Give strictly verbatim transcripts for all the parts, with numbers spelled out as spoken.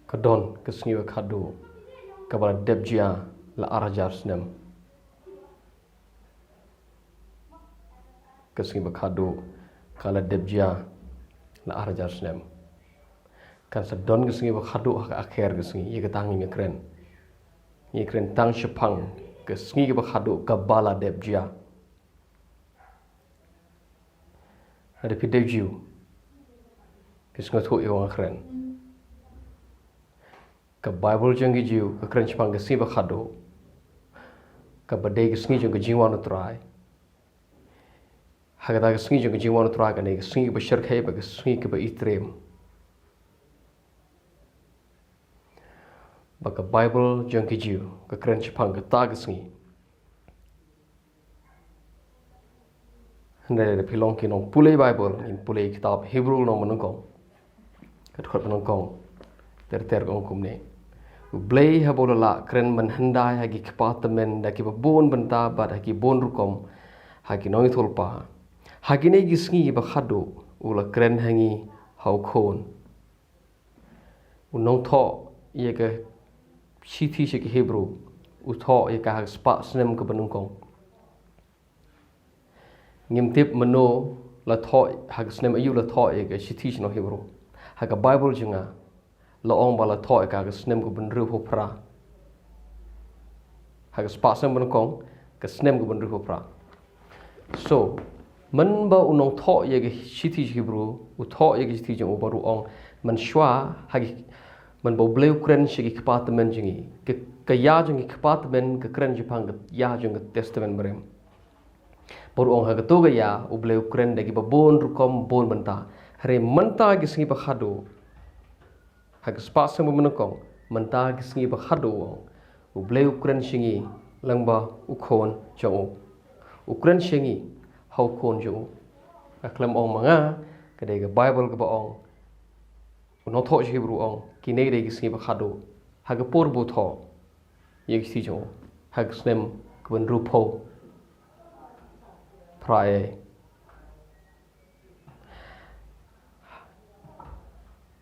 Ka don ka sngi ba khadduh kaba la dep jia la ar hajar snem. Ka sngi ba khadduh ka la dep jia la ar hajar snem. Kan sa don ka sngi ba khadduh ha ka akhir ka sngi, ïa kata ngin ïakren. Ngin ïakren tang shaphang ka sngi kaba khadduh kaba la dep jia. Lada phi dei Jiw, phi sngewthuh ïa kaba nga kren. Ka Baibl jong ki Jiw ka kren shaphang ka sngi ba khadduh kaba dei ka sngi jong ka jingwan u Trai. Ha kata ka sngi jong ka jingwan u Trai ka dei ka sngi kaba shyrkhei bad ka sngi kaba itriem. Bad ka Baibl jong ki Jiw ka kren shaphang kata ka sngi. Hynrei lada phi long ki nongpule Baibl, ngin pule kitab Hebru lynnong banyngkong, ka dkhot banyngkong, ter ter ka ong kumne: U Blei haba u la lah kren mynhyndai ha ki kpa tymmen da kiba bun bynta bad ha ki bun rukom ha ki nongïathuhlypa, ha kine ki sngi ba khadduh u la kren ha ngi ha u Khun. U nongthoh ïa ka shithi sha ki Hebru u thoh ïa ka ha ka spah snem kaba nyngkong. Ngim tip mano la thoh, ha ka snem aïu la thoh ïa ka shithi sha ki nong Hebru. Ha ka Baibl jong nga la ong ba la thoh ïa ka ha ka snem kaba hynriewphew phra. Ha ka spah snem ba nyngkong, ka snem kaba hynriewphew phra. So mynba u nongthoh ïa ka shithi Hebru u thoh ïa ka shithi jong u, bad u ong, mynshuwa ha ki, mynba U Blei u kren sha ki kpa tymmen jong ngi, ka, ka ïa jong ki kpa tymmen ka kren shaphang ka ïa jong ka Testament Barim. Bad u ong ha kato ka ïa U Blei u kren da kiba bun rukom bun bynta. Hynrei mynta ki sngi ba khadduh, ha ka spah snem ba nyngkong, mynta ki sngi ba khadduh, u ong, U Blei u kren sha ngi lyngba u Khun jong u. U kren sha ngi ha u Khun jong u. Ka khlem ong ma nga, ka dei ka Baibl kaba ong. U nongthoh sha ki Hebru u ong kine ki dei ki sngi ba khadduh ha ka por ba u thoh ïa ka shithi jong u, ha ka snem kaba hynriewphew phra.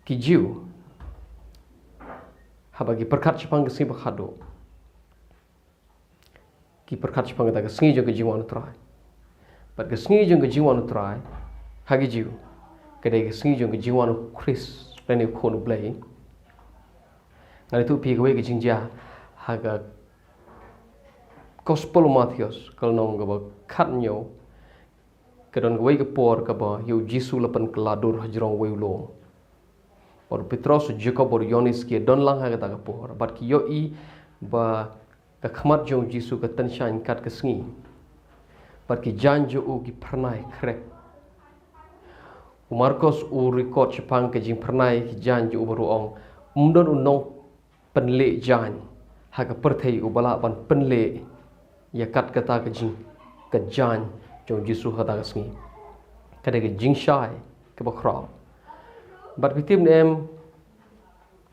Ki Jiw, haba ki pyrkhat shaphang ka sngi ba khadduh, ki pyrkhat shaphang kata ka sngi jong ka jingwan u Trai. Bad ka sngi jong ka jingwan u Trai ha ki Jiw ka dei ka sngi jong ka jingwan u Khrist lane u Khun u Blei. Ngan ïathuh ïa phi kawei ka jingjia ha ka Gospel u Mathaios, ka lynnong kaba khathynñiew. Ka don kawei ka por kaba ïa u Jisu la pynkylla dur hajrong uwei u lum. Bad u Petros, u Jakob bad u Ïoannis ki ïadon lang ha kata ka por bad ki ïohi ba ka khmat jong u Jisu ka tyngshaiñ kat ka sngi, bad ki jaiñ jong u ki phyrnai khreh. U Markos u record shaphang ka jingphyrnai ki jaiñ jong u bad u ong, ym don u nongpynleh jaiñ ha ka pyrthei uba lah ban pynleh ïa kat kata ka jing, ka jaiñ jong u Jisu ha kata ka sngi. Ka dei ka jingshai kaba khraw. Bad phi tip ne em,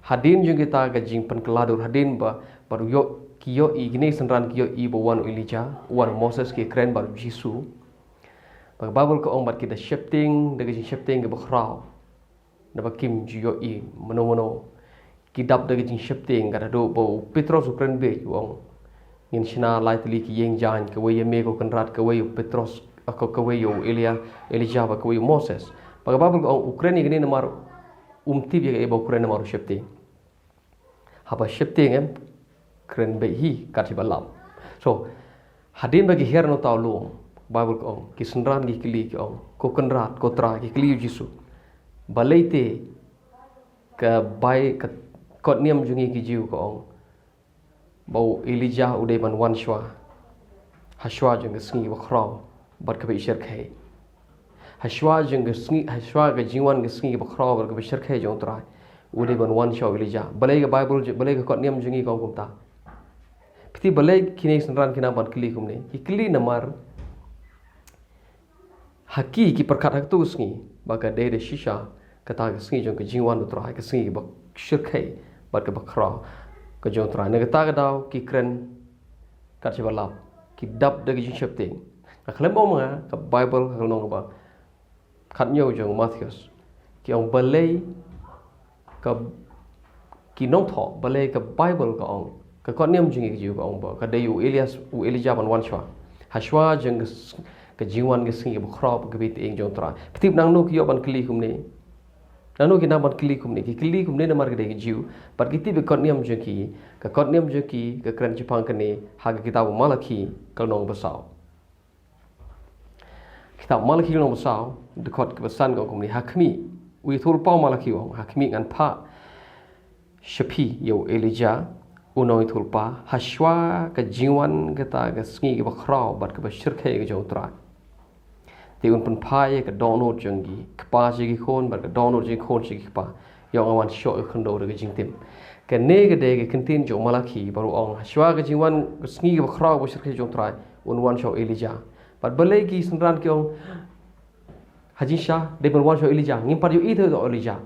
hadien jong kita ka jingpynkylla dur, hadien ba, bad u ïoh, ki ïohi, kine ki synran ki ïohi ba wan u Elijah, wan u Moses, ki kren bad u Jisu. Bad ka Baibl ka ong bad ki da sheptieng da ka jingsheptieng kaba khraw. Naba kim ju ïohi mano mano. Ki dap da ka jingsheptieng, kat haduh ba u Petros u kren beit, u ong, ngin shna lai tylli ki ïing jaiñ, kawei ïa me ko Kynrad, kawei u Petros, ah, ka, kawei ïa u Elia, Elijah, bad kawei u Moses. Bad ka Baibl ka ong u kren ïa kine namar um tip ïa kaei ba u kren namar u sheptieng. Haba sheptieng em, kren beit hi kat shaba lap. So hadien ba ki hiar na uta u lum, Baibl ka ong, ki synran ki kylli, ki ong, ko Kynrad, ko Trai, ki kylli u Jisu, balei te ka bai, ka kot niam jong ngi ki Jiw ka ong ba u Elijah u dei ban wan shuwa, ha shuwa jong ka sngi ba khraw bad kaba ishyrkhei. Ha shuwa jong ka sngi, ha shuwa ka jingwan ka sngi ba khraw bad kaba shyrkhei jong u Trai, u dei ban wan shuwa u Elijah. Balei ka Baibl, balei ka kot niam jong ngi ka ong kumta? Phi tip balei kine ki synran ki nang ban kylli kumne? Ki kylli namar ha ki, ki pyrkhat ha kato ka sngi ba ka dei da shisha kata ka sngi jong ka jingwan u Trai, ka sngi kaba shyrkhei bad kaba khraw ka jong u Trai. Na kata ka daw ki kren kat shaba lap, ki dap da ka jingsheptieng. Nga khlem ong ma nga, ka Baibl, ka lynnong kaba khathynñiew jong u Mathaios, ki ong balei ka, Ki nongthoh, balei ka Baibl ka ong, ka kot niam jong ngi ka Jiw ka ong ba ka dei u Elias, u Elijah ban wan shwa, ha shwa jong ka s-, ka jingwan ka sngi kaba khraw bad kaba tyngeh jong U Trai. Phi tip nangno ki ïoh ban kylli kumne? Nangno ki nang ban kylli kumne? Ki kylli kumne namar ka dei ka Jiw, bad ki tip ba ka kot niam jong ki, ka kot niam jong ki ka kren shaphang kane ha ka kitab u Malakhi ka lynnong ba saw. Kitab Malakhi lynnong ba saw, dkhot kaba san ka ong kumne: Ha khmih, u ïathuhpaw Malakhi u ong, ha khmih ngan phah sha phi ïa u Elijah u nongïathuhpaw, ha shwa ka jingwan kata ka sngi kaba khraw bad kaba shyrkhei ka jong U Trai. Te un pynphai ïa ka dohnud jong ki kpa sha ki khun bad ka dohnud jong ki khun sha ki kpa, ïa u nga wan shoh ïa u khyndew da ka jingtim. Kane ka dei ka kyntien jong u Malakhi ba u ong, ha shwa ka jingwan ka sngi kaba khraw ba shyrkhei jong U Trai, un wan shoh u Elijah. Bad balei ki synran ki ong, ha jingshisha dei ban wan shoh u Elijah, ngim pat ïohi te u Elijah.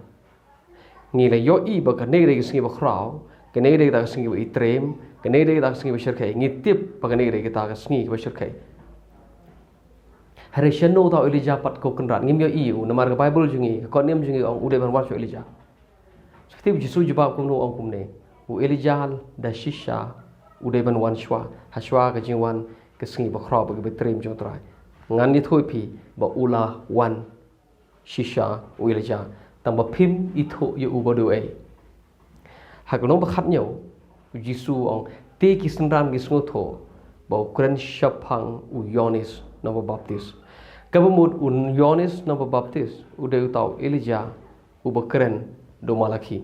Ngi la ïohi ba kane ka dei ka sngi ba khraw, kane ka dei ka sngi ba itrem, kane ka dei ka sngi ba shyrkhei. Ngi tip ba kane ka dei ka sngi ba shyrkhei. Hynrei shano uta u Elijah pat, ko Kynrad? Ngim ïohi ïa u, namar ka Baibl jong ngi, ka kot niam jong ngi ka ong u dei ban wan shoh u Elijah. Sa phi tip u Jisu u jubab kumno? U ong kumne: U Elijah da shisha u dei ban wan shwa, ha shwa ka jingwan ka sngi ba khraw bad kaba itrem jong U Trai. Ngan ïathuh ïa phi ba u la wan shisha u Elijah, tang ba phim ithuh ïa u ba u dei uei. Ha ka lynnong ba khathynñiew, u Jisu u ong, te ki synran ki sngewthuh ba u kren shaphang u Ïoannis Nongbaptis. Kaba mut u Ïoannis Nongbaptis u dei uta u Elijah uba kren da u Malakhi.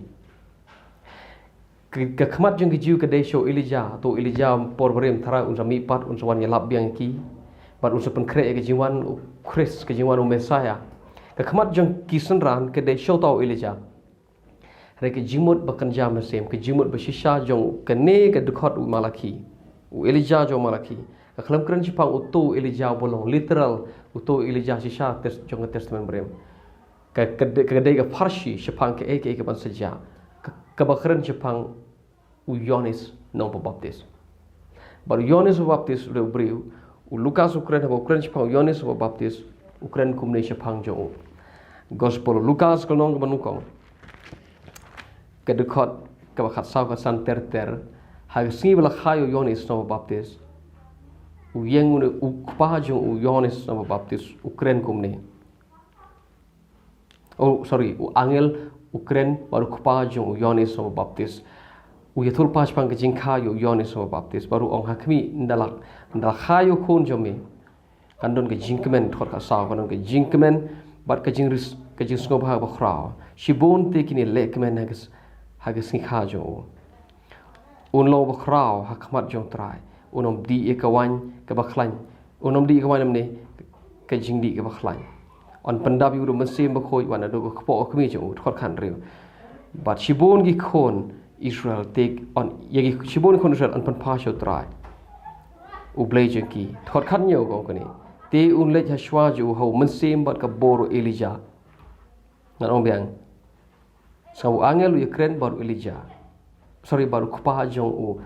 Ka, ka khmat jong ki Jiw ka dei sha u Elijah, to u Elijah por barim tharai un sa mihpat, un sa wan ïalap biang ïa ki, bad un sa pynkhreh ïa ka jingwan u Khrist, ka jingwan u Messiah. Ka khmat jong ki synran ka dei sha uta u Elijah. Hynrei ka jingmut ba kynja mynsiem, ka jingmut ba shisha jong kane ka dkhot u Malakhi, u Elijah jong u Malakhi, ka khlem kren shaphang uto u Elijah uba long literal, uto u Elijah shisha tes-, jong ka Testament Barim. Ka, ka dei, ka dei ka pharshi shaphang kaei kaei kaban sa jia, ka, kaba kren shaphang u Ïoannis Nongbaptis. Bad u Ïoannis Nongbaptis u dei u briew, u Lukas u kren, haba u kren shaphang u Ïoannis Nongbaptis, u kren kumne shaphang jong u. Gospel u Lukas ka lynnong kaba nyngkong, ka dkhot kaba khatsaw, ka san ter ter: Ha ka sngi ba la kha ïa u Ïoannis Nongbaptis, u ïeng une u kpa jong u Ïoannis Nongbaptis u kren kumne. Oh, sorry, u angel u kren bad u kpa jong u Ïoannis Nongbaptis. U ïathuhpaw shaphang ka jingkha ïa u Ïoannis Nongbaptis bad u ong, ha khmih, ynda la, ynda la kha ïa u khun jong me, kan don ka jingkmen, dkhot khatsaw, kan don ka jingkmen bad ka jingris, ka jingsngewbha bakhraw. Shibun te kin ïaleh kmen ha ka s-, ha ka sngi kha jong u. Un long bakhraw ha khmat jong U Trai. Un ym dih ïa ka waiñ kaba khlaiñ. Un ym dih ïa ka waiñ, lymne ka jingdih kaba khlaiñ. Un pyndap ïa u da u Mynsiem Bakhuid, wat naduh ka kpoh ka kmie jong u, dkhot khathynriew. Bad shibun ki khun Israel te, un, ïa ki shibun ki khun Israel yn pynpaw sha U Trai U Blei jong ki. Dkhot khathynñiew ka ong kane: Te un leit ha shuwa jong u ha u mynsiem bad ka bor u Elijah. Ngan ong biang. Sngap, u angel u ïakren bad u Elijah. Sorry, bad u kpa jong u,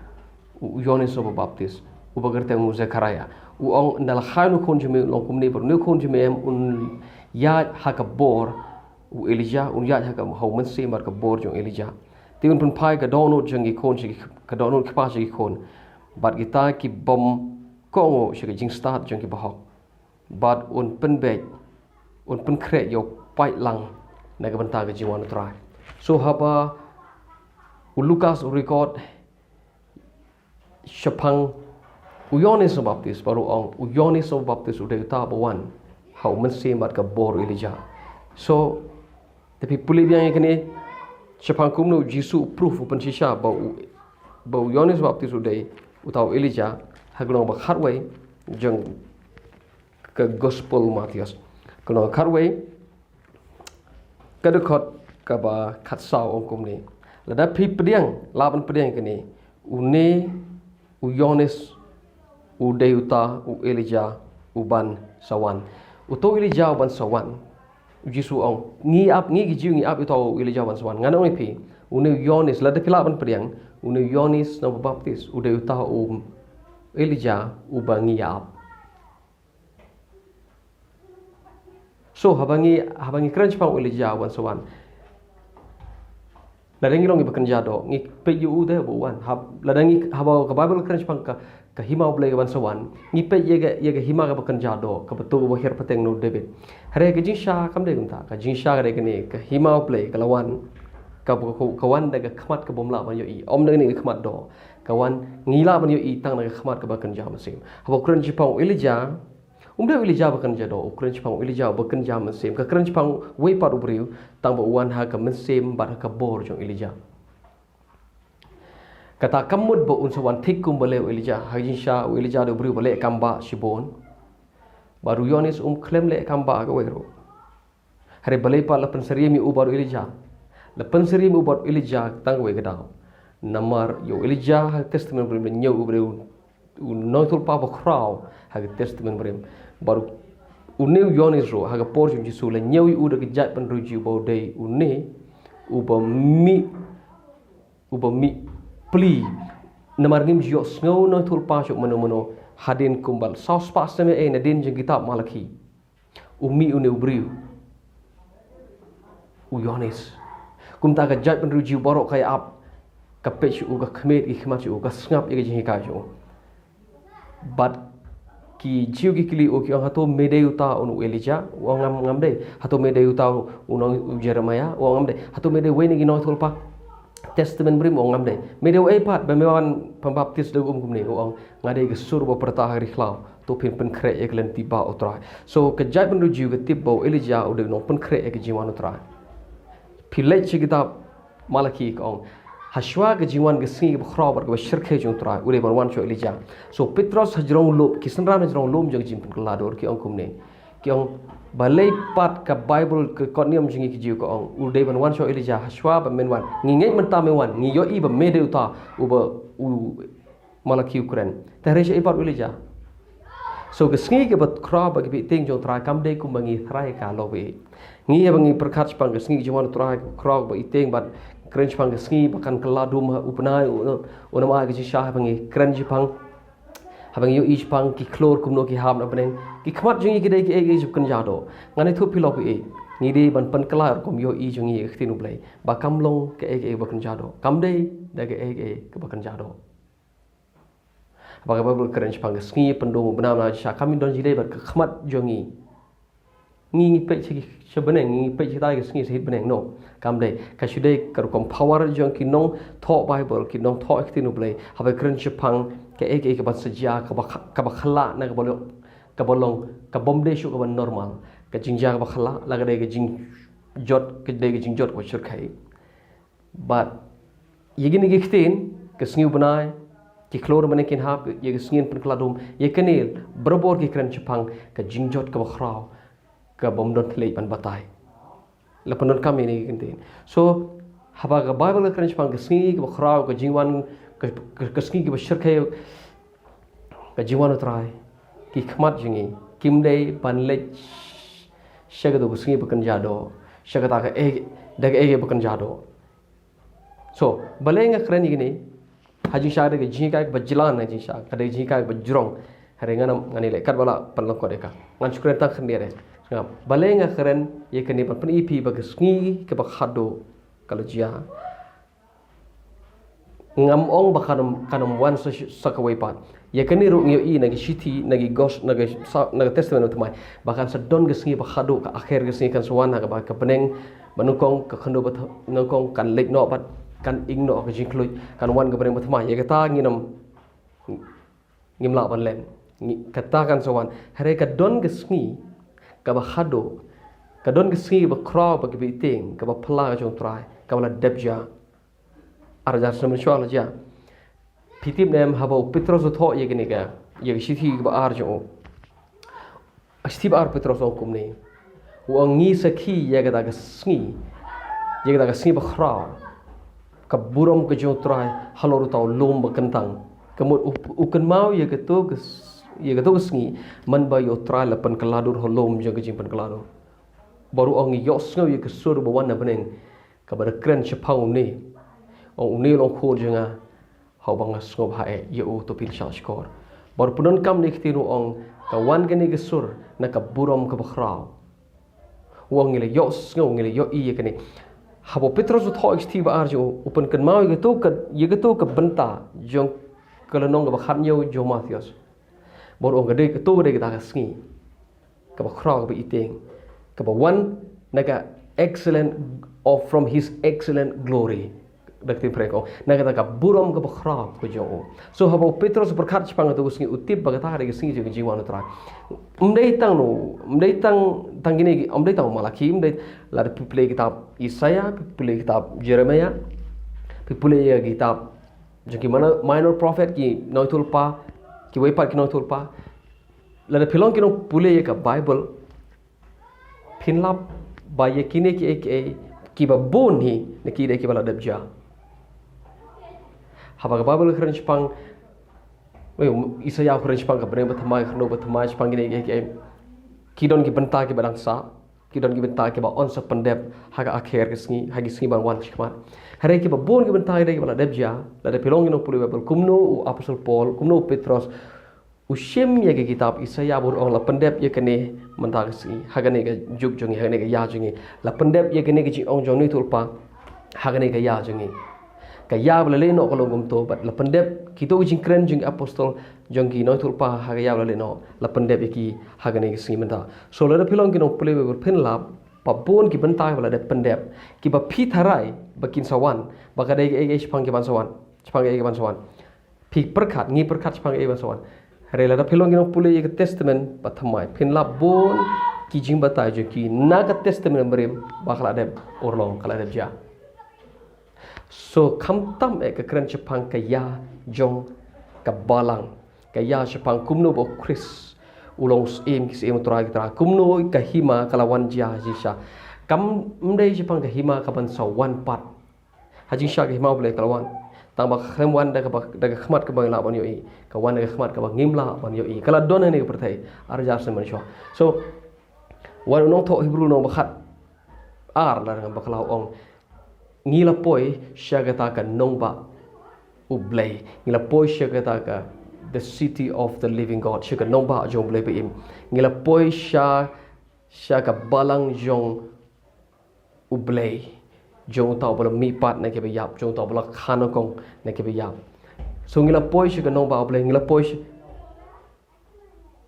u, u Ïoannis Nongbaptis, uba kyrteng u Zekhariah. U ong, ynda la kha ïa une u khun jong me, long kumne, bad une u khun jong me em, un ïaid ha ka bor u Elijah, un ïaid ha ka, ha u mynsiem bad ka bor jong u Elijah. Te un pynpaw ka dohnud jong ki khun sha ki, ka dohnud kpa sha ki khun. Bad kita ki bym kohnguh sha ka jingstad jong ki bahok. Bad un pynbeit, un pynkhreh ïa u paidlang na ka bynta ka jingwan U Trai. So haba u Lukas u record shaphang u Ïoannis Nongbaptis, bad u ong, u Ïoannis Nongbaptis u dei uta ba wan ha u mynsiem bad ka bor u Elijah. So, te phi pule biang ïa kane, shaphang kumno u Jisu u proof, u pynshisha ba u, ba u Ïoannis Nongbaptis u dei uta u Elijah, ha ka lynnong ba khatwei jong ka Gospel Mathaios. Ka lynnong khatwei, ka dkhot kaba khatsaw ong kumne: Lada phi pdiang, lah ban pdiang kane, une u Ïoannis u dei uta u Elijah uban sa wan. Uta u Elijah uban sa wan, u Jisu u ong, ngi ap, ngi ki Jiw ngi ap ïa uta u Elijah uban sa wan. Ngan ong ïa phi, une u Ïoannis, lada phi lah ban pdiang, une u Ïoannis Nongbaptis u dei uta u Elijah uba ngi ap. So, haba ngi, haba ngi kren shaphang u Elijah uban sa wan, Lada ngi long ngi ba kynja doh, ngi peit ïa u de ba u wan. Hab, lada ngi haba ka Bible kren shaphang ka, ka hima U Blei ka ban sa wan, ngi peit ïa ka, ïa ka hima ka ba kynja doh, ka ba tu ka ba hiar pateng na u David. Hare ka jingshisha kam dei kumta, ka jingshisha ka dei kane, ka hima U Blei ka la wan, ka, ka, ka wan da ka khmat ka bym lah ban ïohi, ym da kane ka khmat doh, ka wan ngi lah ban ïohi tang da ka khmat ka ba kynja mynsiem. Haba u kren shaphang u Elijah, um dei u Elijah ba kynja doh, u kren shaphang u Elijah ba kynja mynsiem, ka kren shaphang wei pat u briew, tang ba u wan ha ka mynsiem bad ha ka bor jong Elijah. Kata kam mut ba un sa wan thik kum balei u Elijah, ha ka jingshisha u Elijah u dei u briew ba leh kam ba shibun. Bad u Ïoannis um khlem leh kam ba kawei ruh. Hare balei pat la pynsyriem ïa u bad u Elijah? La pynsyriem ïa u bad u Elijah tang kawei ka daw. Namar ïa u Elijah ha Testament Barim la ñiew u briew u nongïathuhlypa ba khraw ha ka Testament Barim. Bad une u Ïoannis ruh ha ka por jong u Jisu la ñiew ïa u da ka jaitbynriew Jiw ba u dei une u ba mih, u ba mih pli. Namar ngim ju ïohsngew nongïathuhlypa shuh mano mano hadien kumba saw spah snem eh nadien jong kitab Malaki. U mih une u briew u Ïoannis. Kumta ka jaitbynriew Jiw baroh ka ïa ap, ka peit sha u, ka khmih ki khmat sha u, ka sngap ïa ka jinghikai sha u. Bad ki Jiw ki kylli u, ki ong, hato me dei uta u Elijah? U ong ngam, ngam dei. Hato me dei uta u nong u Jeremiah? U ong ngam dei. Hato me dei wei na ki nongïathuhlypa Testament Barim? U ong ngam dei. Me dei uei pat ba me wan pynbaptis da ka um kumne? U ong nga dei ka sur ba pyrta ha ka ri khlaw, to phin pynkhreh ïa ka lynti ba U Trai. So ka jaitbynriew Jiw ka tip ba u Elijah u dei u nongpynkhreh ïa ka jingwan U Trai. Phi leit sha kitab Malaki ka ong, hashwa ka jingwan ka sngi ka ba khraw bad ka ba shyrkhei jong U Trai, u dei ban wan sha u Elijah. So Petros hajrong lum, ki synran hajrong lum jong ka jingpynkylla dur ki ong kumne. Ki ong, balei pat ka Bible, ka kot niam jong ngi ki Jiw ka ong u dei ban wan sha u Elijah hashwa ba men wan? Ngi ngeit mynta me wan, ngi ïohi ba me dei uta u ba u Malaki u kren. Te hare shaei pat u Elijah? So ka sngi ka ba khraw ba ka ba itieng jong U Trai kam dei kumba ngi tharai ka lok ba ïeit. Ngi haba ngi pyrkhat shaphang ka sngi ka jingwan U Trai ka ba khraw ba itieng bad kren shaphang ka sngi ba kan kylla dum ha u bnai, u, u nam ai ka jingshisha, haba ngi kren shaphang, haba ngi ïohi shaphang ki khlur kumno ki hap na bneng, ki khmat jong ngi ki dei kaei kaei ba kynja doh. Ngan ïathuh phi lok ba ïeit. Ngi dei ban pynkylla rukom ïohi jong ngi ïa ka ktien U Blei ba kam long kaei kaei ba kynja doh. Kam dei da kaei kaei ka ba kynja doh. Ba ka Bible kren shaphang ka sngi pyndum u bnai, na shisha kam don jingdei bad ka khmat jong ngi. Ngi, ngi peit sha ki, sha bneng, ngi peit sha ka sngi sha bneng, no. Kam dei, ka shu dei ka rukom power jong ki nongthoh Bible, ki nongthoh ktien U Blei, haba kren shaphang kaei kaei ka ban sa jia, ka ba kha-, ka ba khlak, na ka ba long, ka ba long, ka bym dei shuh ka ba normal. Ka jingjia ka ba khlak, la ka dei ka jingjot, ka dei ka jingjot ka ba shyrkhei. Bad ïa kine ki ktien, ka sngi u bnai, ki khlur mynne kin hap, ïa ka sngi pynkylla dum, ïa kine barabor ki kren shaphang ka jingjot ka ba khraw, ka bym don thylliej ban batai. La pyndonkam ïa kine ki ktien. So haba ka Bible ka kren shaphang ka sngi ka ba khraw, ka jingwan, ka, ka, ka sngi ka ba shyrkhei, ka jingwan U Trai, ki khmat jong ngi kim dei ban leit sha kata ka sngi ba kynja doh, sha kata kaei, da kaei ba kynja doh. So balei nga kren ïa kine? Ha jingshisha ka dei ka jinghikai ka ba jlan, ha jingshisha ka dei ka jinghikai ka ba jrong. Hynrei ngan, ngan ïaleh katba lah pynlyngkot ïa ka. Ngan shu kren tang khyndiat re. Nga, balei nga kren ïa kine? Ban pyni ïa phi ba ka sngi ka ba khatduh ka la jia. Ngam ong ba kan ym, kan ym wan sa, sa kawei pat. Ïa kane ruh ngi ïohi na ki shithi, na ki gos-, na ki sa-, na ka Testament Bathymmai, ba kan sa don ka sngi ba khatduh, ka akher ka sngi kan sa wan, ha kaba ka bneng ba nyngkong, ka khyndew ba th-, nyngkong kan leit noh bad kan ing noh ka jingkhluit, kan wan ka bneng bathymmai. Ïa kata ngin ym, ngim lah ban len. Ngi, kata kan sa wan. Hynrei ka don ka sngi ka ba khatduh, ka don ka sngi ba khraw, ba ka ba itieng, ka ba phylla ka jong U Trai, ka ba la dep jia. Ar hajar snem mynshuwa la jia. Phi tip ne em, haba u Petros u thoh ïa kane ka, ïa ka shithi ka ba ar jong u, shithi ba ar Petros, u ong kumne. U ong ngi sakhi ïa kata ka sngi, ïa kata ka sngi ba khraw, ka burom ka jong U Trai halor uta u lum ba kyntang. Ka mut u, u kynmaw ïa kato ka s-, ïa kato ka sngi man ba ïa U Trai la pynkylla dur ha u lum jong ka jingpynkylla dur. Bad u ong ngi ïohsngew ïa ka sur ba wan na bneng, ka ba da kren shaphang une. Ong une long khun jong nga, ha uba nga sngewbha eh, ïa u to phin shah shkor. Bad u pyndonkam ïa ki ktien, u ong ka wan kane ka sur na ka burom ka ba khraw. U ong ngi la ïohsngew, ngi la ïohi ïa kane. Haba u Petros u thoh ïa ka shithi ba ar jong u, u pynkynmaw ïa kato ka, ïa kato ka bynta jong ka lynnong kaba khatñiew jong u Mathaios. Bad u ong ka dei, kato ka dei kata ka sngi kaba khraw, kaba ïteng, kaba wan na ka excellent, or from his excellent glory. Da ka ktien Phareng ka ong, na kata ka burom kaba khraw ka jong u. So haba u Petros u pyrkhat shaphang kato ka sngi, u tip ba kata ka dei ka sngi jong ka jingwan u Trai. Ym dei tang no, ym dei tang, tang kine, ym dei tang u Malakhi, ym dei, lada phi pule ïa kitab Isaiah, phi pule ïa kitab Jeremiah, phi pule ïa kitab jong ki minor, minor prophet, ki nongïathuhlypa, kiwei pat ki nongïathuhlypa. Lada phi long ki nongpule ïa ka Bible, phin lap ba ïa kine kiei kiei kiba bun hi na ki dei kiba la dep jia. Haba ka Bible ka kren shaphang, eh, Isaiah ka kren shaphang ka bneng bathymmai, ka khyndew bathymmai, shaphang kine kiei kiei, ki don ki bynta kiba dang sah, ki don ki bynta kiba yn sa pyndep ha ka akher ka sngi, ha ki sngi ban wan shakhmat. Hynrei kiba bun ki bynta ki dei kiba la dep jia. Lada phi long ki nongpule Bible, kumno u Apostol Paul, kumno u Petros u shim ïa ka kitab Isaiah bad u ong la pyndep ïa kane mynta ka sngi, ha kane ka juk jong ngi, ha kane ka ïa jong ngi. La pyndep ïa kane ka jingong jong u nongïathuhlypa ha kane ka ïa jong ngi. Ka ïa ba la leh noh ka long kumto, bad la pyndep kito ki jingkren jong ki apostol, jong ki nongïathuhlypa ha ka ïa ba la leh noh, la pyndep ïa ki ha kane ka sngi mynta. So lada phi long ki nongpule Bible, phin lap ba bun ki bynta kiba la dep pyndep, kiba phi tharai ba kin sa wan, ba ka dei kaei kaei shaphang ki ban sa wan, shaphang kaei kaei ban sa wan. Phi pyrkhat, ngi pyrkhat shaphang kaei ban sa wan. Hynrei lada phi long ki nongpule ïa ka Testament bathymmai, phin lap bun ki jingbatai jong ki na ka Testament barim ba ka la dep urlong, ka la dep jia. So khamtam eh ka kren shaphang ka ïa jong ka balang, ka ïa shaphang kumno ba u Khrist u long u Syiem ki syiem, u Trai ki trai, kumno ka hima ka la wan jia shisha. Kam, ym dei shaphang ka hima ka ban sa wan pat. Ha jingshisha ka hima U Blei ka la wan, tang ba ka khlem wan da kaba, da ka khmat kaba ngi lah ban ïohi, ka wan da ka khmat kaba ngim lah ban ïohi. Ka la don hangne ha ka pyrthei ar hajar snem mynshuwa. So wat u nongthoh Hebru lynnong ba khat ar, la dang ba ka la ong, ngi la poi sha kata ka nongbah U Blei, ngi la poi sha kata ka, the city of the living God, sha ka nongbah jong U Blei ba im. Ngi la poi sha, sha ka balang jong U Blei, jong uta uba la mihpat na kiba ïap, jong uta uba la kha nyngkong na kiba ïap. So ngi la poi sha ka nongbah U Blei, ngi la poi sha,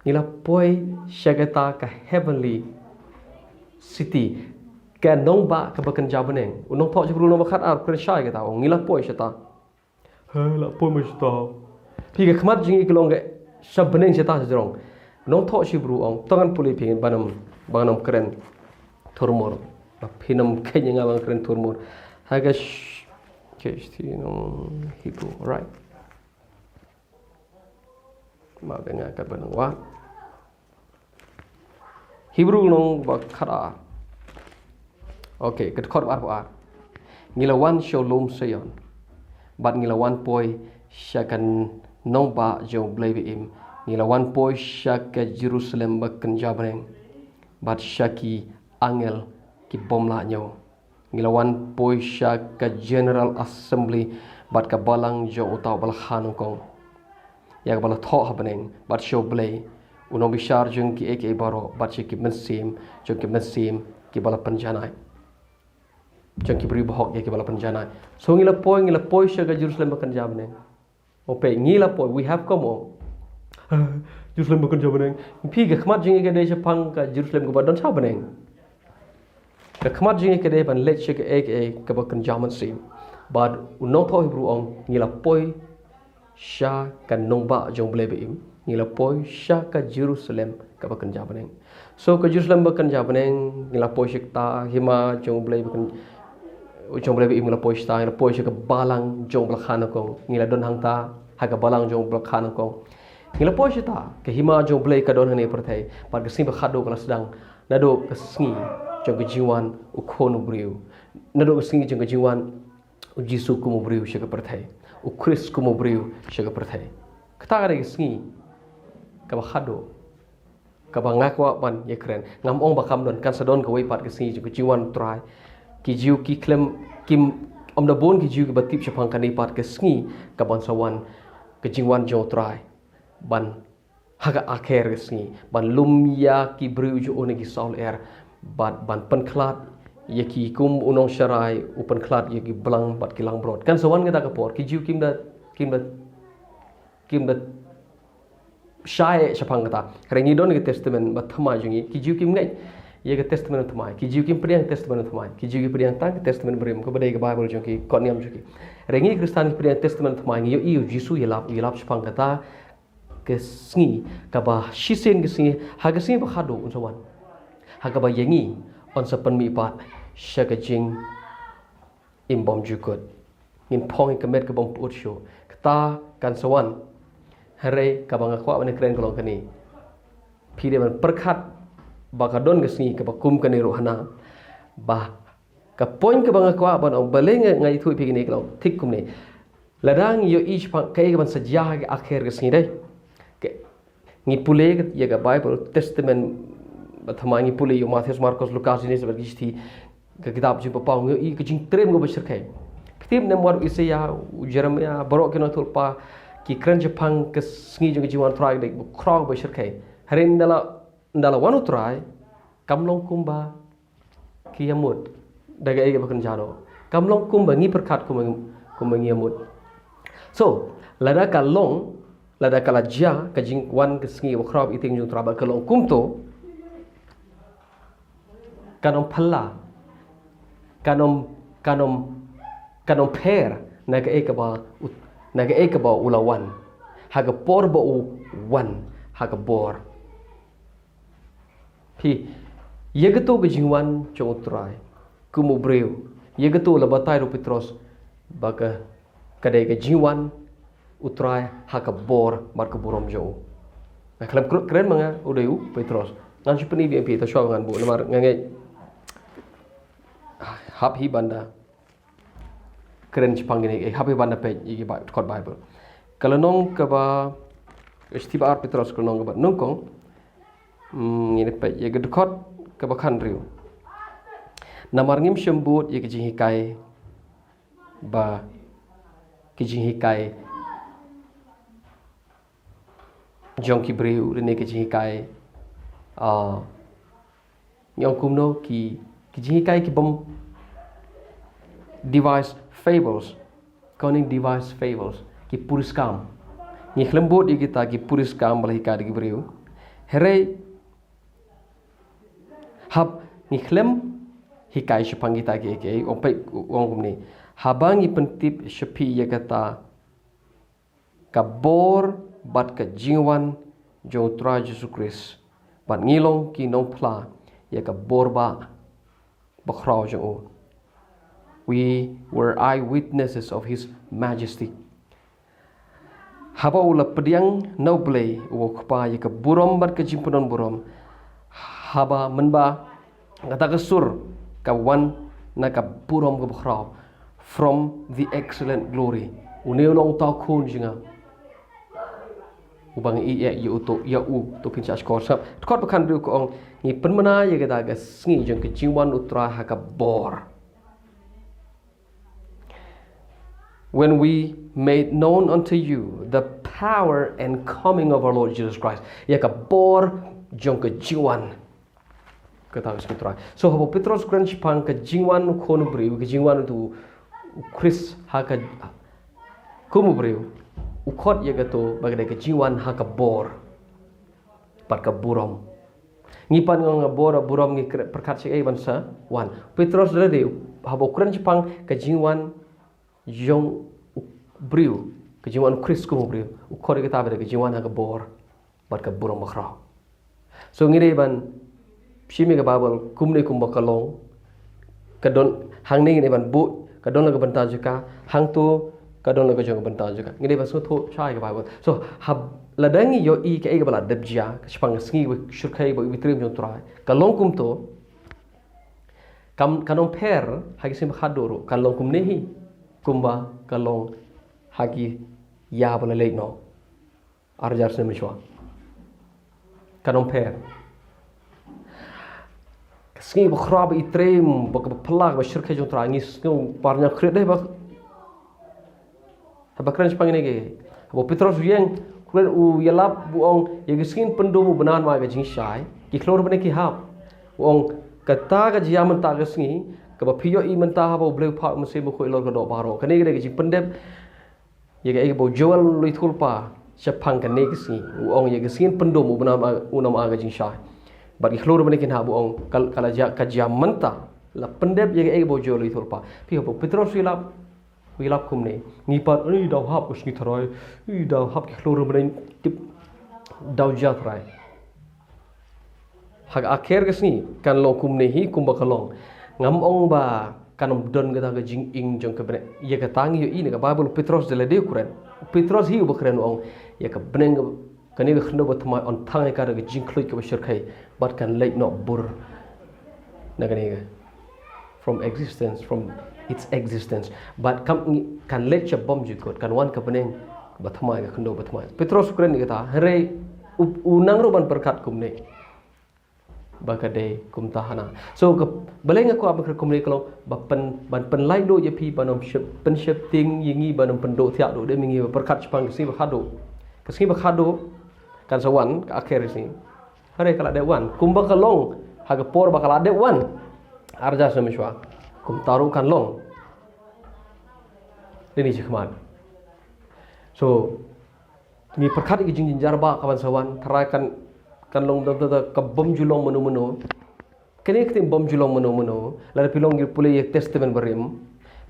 ngi la poi sha kata ka heavenly city, ka nongbah kaba kynja bneng. U nongthoh Hebru lynnong ba khat ar u kren shai kata, u ong ngi la poi shata. He, la poi ma shata. Phi, ka khmat jong ngi ka long ka sha bneng shata sha jrong. Nongthoh Hebru u ong, to ngan pule phi, ban ym, ban ym kren thurmur. Ba phin ym kheiñ ïa nga ban kren thurmur. Ha ka sh-, okay, shithi nong Hebru, right. Ma ba nga ka ban wad. Hebru lynnong ba khat ar. Okay, ka dkhot ba arphew ar. Ngi la wan sha u lum Sion, bad ngi la wan poi sha ka nongbah jong U Blei ba im. Ngi la wan poi sha ka Jerusalem ba kynja bneng, bad sha ki angel ki bym lah ñiew. Ngi la wan poi sha ka General Assembly, bad ka balang jong uta uba la kha nyngkong, ïa kaba la thoh ha bneng, bad sha U Blei, u nongbishar jong kiei kiei baroh, bad sha ki mynsiem jong ki mynsiem kiba la pynjanai, jong ki briew bahok ïa kiba la pynjanai. So ngi la poi, ngi la poi sha ka Jerusalem ba kynja bneng. Ong phi, ngi la poi, we have come, ong. Jerusalem ba kynja bneng. Phi, ka khmat jong ngi ka dei shaphang ka Jerusalem kaba don sha bneng. Ka khmat jong ngi ka dei ban leit sha kaei kaei kaba kynja mynsiem. Bad u nongthoh Hebru u ong, ngi la poi sha ka nongbah jong U Blei ba im. Ngi la poi sha ka Jerusalem kaba kynja bneng. So ka Jerusalem ba kynja bneng, ngi la poi sha kata hima jong U Blei ba kyn-, jong U Blei ba im, ngi la poi shata, ngi la poi sha ka balang jong uba la kha nyngkong. Ngi la don hangta, ha ka balang jong uba la kha nyngkong. Ngi la poi shata, ka hima jong U Blei ka don hangne ha pyrthei. Bad ka sngi ba khatduh ka la sdang, naduh ka sngi jong ka jingwan u Khun u briew, naduh ka sngi jong ka jingwan u Jisu kum u briew sha ka pyrthei, u Khrist kum u briew sha ka pyrthei. Kata ka dei ka sngi kaba khatduh kaba nga kwah ban ïakren. Ngam ong ba kam don, kan sa don kawei pat ka sngi jong ka jingwan u Trai. Ki Jiw ki khlem, kim, ym da bun ki Jiw kiba tip shaphang kane pat ka sngi kaban sa wan, ka jingwan jong u Trai, ban ha ka akher ka sngi, ban lum ïa ki briew jong u na ki saw lyer, bad ban pynkhlad ïa ki kum u nongsharai u pynkhlad ïa ki blang bad ki langbrot. Kan sa wan kata ka por, ki Jiw kim da, kim da, kim da shai shaphang kata. Hynrei ngi don ka Testament Bathymmai jong ngi, ki Jiw kim ngeit ïa ka Testament Bathymmai, ki Jiw kim pdiang Testament Bathymmai, ki Jiw ki pdiang tang ka Testament Barim, kaba dei ka Baibl jong ki, kot niam jong ki. Hynrei ngi Khristan ki pdiang Testament Bathymmai, ngi ïohi u Jisu ïalap, ïalap shaphang kata ka sngi, kaba shisien ka sngi, ha ka sngi ba khadduh un sa wan. Ha kaba ïa ngi yn sa pynmihpat sha ka jing im bymjukut. Ngin phong ïa ka met ka bym pyut shuh. Kata kan sa wan. Hynrei kaba nga kwah ban kren ka long kane. Phi dei ban pyrkhat ba ka don ka sngi kaba kum kane ruh hana. Ba ka point kaba nga kwah ban ong, balei nga, nga ïathuh ïa phi kane ka long thik kumne. Lada ngi ïohi shaphang kaei kaban sa jia ha ka akher ka sngi dei. Ka Ngi pule ïa ka Baibl, Testament Bathymmai, ngi pule ïa u Mathaios, Markos, Lukas, Jenesis bad ki shithi. Ka kitab Jingpynpaw, ngi ïohi ka jingtrei kaba shyrkhei. Phi tip ne em, wat u Isaïah, u Jeremiah, baroh ki nongïathuhlypa ki kren shaphang ka sngi jong ka jingwan u Trai, ka dei kaba khraw kaba shyrkhei. Hynrei ynda la, ynda la wan u Trai, kam long kumba ki ïamut da kaei kaba kynja noh. Kam long kumba ngi pyrkhat, kumba, kumba ngi ïamut. So, lada ka long, lada ka la jia ka jingwan ka sngi ba khraw ba itynnad jong u Trai, ba ka long kumto, kan ym phylla, kan ym, kan ym, kan ym pher na kaei kaba u, na kaei kaba u la wan ha ka por ba u wan ha ka bor. Phi, ïa kato ka jingwan jong u Trai kum u briew, ïa kato la batai ruh u Petros ba ka, ka dei ka jingwan u Trai ha ka bor bad ka burom jong u. Nga khlem kren ma nga, u dei u Petros. Ngan shu pyni biang ïa phi, to shuwa ngan buh namar nga ngeit hap hi ban da kren shaphang kine, eh, hap hi ban da peit ïa ki Bai-, dkhot Baibl. Ka lynnong kaba, eh, shithi ba ar Petros, ka lynnong kaba nyngkong. Hmm, ngin peit ïa ka dkhot kaba khathynriew. Namar ngim shym bud ïa ki jinghikai ba, ki jinghikai jong ki briew, lane ki jinghikai, ah, ngi ong kumno, ki, ki jinghikai ki bym, device fables, conning device fables, ki puriskam. Ngi khlem bud ïa kita ki puriskam ba la hikai da ki briew. Hynrei haba ngi khlem hikai shaphang kita ki, ki, ong peit, ong kumne. Haba ngi pyntip sha phi ïa kata ka bor bad ka jingwan jong u Trai Jisu Khrist, bad ngi long ki nongphla ïa ka bor ba, ba khraw jong u. We were eyewitnesses of his majesty. Haba u la pdiang na U Blei u Kpa ïa ka burom bad ka jingpyndonburom, haba mynba kata ka sur ka wan na ka burom kaba khraw, from the excellent glory. Une u long uta u khun jong nga uba ngi ïeit ïa u, to ïa u to phin shahshkor. Sngap, dkhot ba khathynriew ka ong, ngi pynmynna ïa kata ka sngi jong ka jingwan u Trai ha ka bor. When we made known unto you the power and coming of our Lord Jesus Christ. Ïa ka bor jong ka jingwan kata ka sngi u Trai. So haba u Petros u kren shaphang ka jingwan u Khun u briew, ka jingwan uto u Khrist ha ka, kum u briew, u khot ïa kato ba ka dei ka jingwan ha ka bor bad ka burom. Ngi pat nga ong bor, burom, ngi kren pyrkhat shaei ban sa wan. Petros lade haba u kren shaphang ka jingwan jong u briew, ka jingwan u Khrist kum u briew, u khot ïa kata ba dei ka jingwan ha ka bor bad ka burom bakhraw. So ngi dei ban shim ïa ka Baibl kumne kumba ka long. Ka don hangne ngi dei ban buh, ka don la ka bynta jong ka, hangto ka don la ka jong ka bynta jong ka. Ngi dei ban sngewthuh shai ïa ka Baibl. So haba lada ngi ïohi kaei kaba la dep jia shaphang ka sngi ba shyrkhei ba u Bethlehem jong u Trai, ka long kumto, kam, kan ym pher ha ki sngi ba khadduh ruh, kan long kumne hi kumba ka long ha ki ïa ba la leit noh ar hajar snem mynshuwa. Kan ym pher. Ka sngi bakhraw ba itynnad, ba ka, ba phylla, ba shyrkhei jong u Trai, ngi sngew parñiang khriat dei ba, haba kren shaphang kine ki. Haba u Petros u ïeng, kren u ïalap, u ong, ïa ki sngi pyndonkam u bynta ma ka jingshai, ki khlur bad ki hap. U ong, Kata ka jia mynta ka sngi, kaba phi ïohi mynta haba U Blei u phah U Mynsiem Bakhuid halor ka doh baroh. Kane ka dei ka jingpyndep ïa kaei kaba u Joel u la ïathuhlypa shaphang kane ka sngi. U ong ïa ka sngi pyndonkam u bnam a, u nam a ka jingshai. Bad ki khlur bneng kin hap, u ong ka, ka la jia, ka jia mynta. La pyndep ïa kaei kaba u Joel u la ïathuhlypa. Phi hap, u Petros u ïalap, u ïalap kumne. Ngi pat, "Ui, daw hap ka sngi tharai. Ui, daw hap ki khlur bneng tip. Daw jia tharai." Ha ka akher ka sngi, kan long kumne hi kumba ka long. Ngam ong ba kan ym don kata ka jingim jong ka bneng. Ïa kata ngi ïohi na ka Baibl, u Petros da lade u kren. U Petros hi uba kren, u ong, ïa ka bneng, kane ka khyndew bathymmai yn thang ïa ka da ka jingkhluit kaba shyrkhei. Bad kan leit noh bur na kane ka, from existence, from its existence. Bad kam ngi, kan leit sha bymjukut, kan wan ka bneng bathymmai, ka khyndew bathymmai. Petros u kren ïa kata, hynrei u, u nang ruh ban pyrkhat kumne. Ba ka dei kumta hana. So, ka, balei nga kwah ban kren kumne ka long, ba pyn, ban pynlait duh ïa phi, ban ym shep, pynsheptieng ïa ngi, ban ym pynduh thiah duh, dei ma ngi ba pyrkhat shaphang ka sngi ba khadduh. Ka sngi ba khadduh, kan sa wan, ka akher sngi. Hynrei ka la dep wan. Kumba ka long ha ka por ba ka la dep wan, ar hajar snem mynshuwa, kumta ruh kan long. Dei ni shi khmat. So, ngi pyrkhat ïa ka jingjynjar ba ka ban sa wan, tharai kan, kan long da, da, da, ka bym ju long mano mano. Kane ka ktien bym ju long mano mano, lada phi long ngi pule ïa Testament Barim,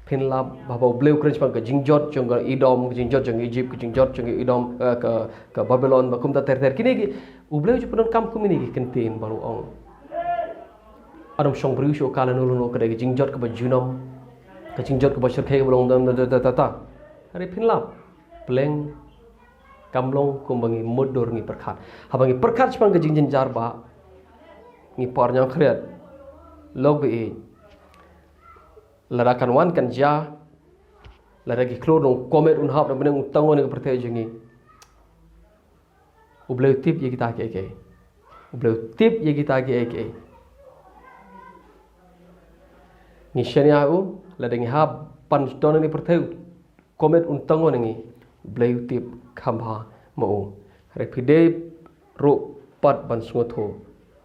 phin lap ba haba U Blei u kren shaphang ka jingjot jong ka Edom, ka jingjot jong Egypt, ka jingjot jong ka Edom, eh, ka, ka Babilon, ba kumta ter ter. Kine ki, U Blei u ju pyndonkam kum kine ki ktien baroh, u ong, "Ym shong briew shuh ka lano lano, ka dei ka jingjot kaba junom, ka jingjot kaba shyrkhei kaba long da, da, da, da, da." Hynrei phin lap, pleng, kam long kumba ngi mutdur ngi pyrkhat. Haba ngi pyrkhat shaphang ka jingjynjar ba, ngi por ñiangkhriat, lok ba i, lada kan wan kan jia, lada ki khlur jong u komet un hap na bneng un tang wan ïa ka pyrthei jong ngi. U Blei u tip ïa kita kiei kiei. U Blei u tip ïa kita kiei kiei. Ngi shaniah u, lada ngi hap ban don ha kane ka pyrthei, u komet un tang wan ïa ngi. U Blei u tip kham bha ma u. Hynrei phi dei ruh pat ban sngewthuh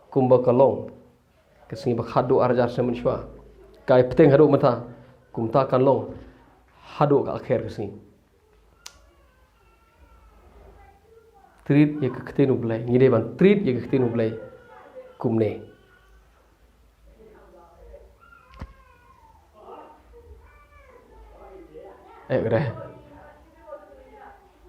kumba ka long ka sngi ba khadduh ar hajar snem mynshuwa. Kai bteng haduh mynta, kumta kan long haduh ka akher ka sngi. Treat ïa ka ktien U Blei, ngi dei ban treat ïa ka ktien U Blei kumne. Eh, re.